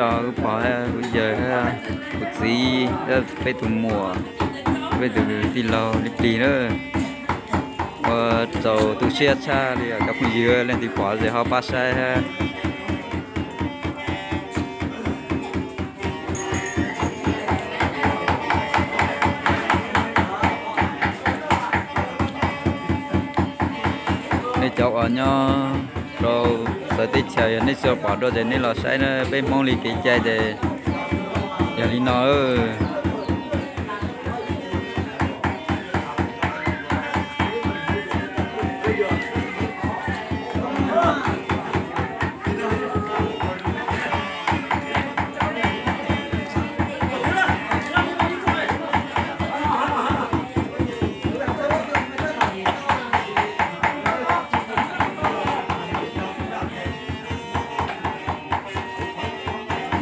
Kuv pog, kuv yawg, kuv txiv, peb tus muam, peb tus tij laug li plig na. Ua txaus tu siab tshaj li os cov phooj ywg, leej twg pom ces ho pab saib. Nej cov uas nyob rau txawv teb chaws, yog nej tsis pom dua ces nej los saib na, peb Hmoob li kev cai ces yog li no.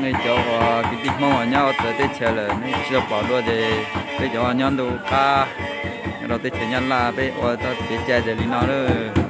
Nej cov uas kwv tij Hmoob uas nyob txawv teb chaws lawm, nej tsis tau pom dua ces peb cov uas nyob ntu qab, nyob rau teb chaws Nyab Laj peb ua tau kev cai ces li no lawm.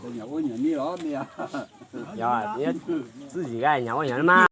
Yog, txwj zim koj nyam ua nyam li mas.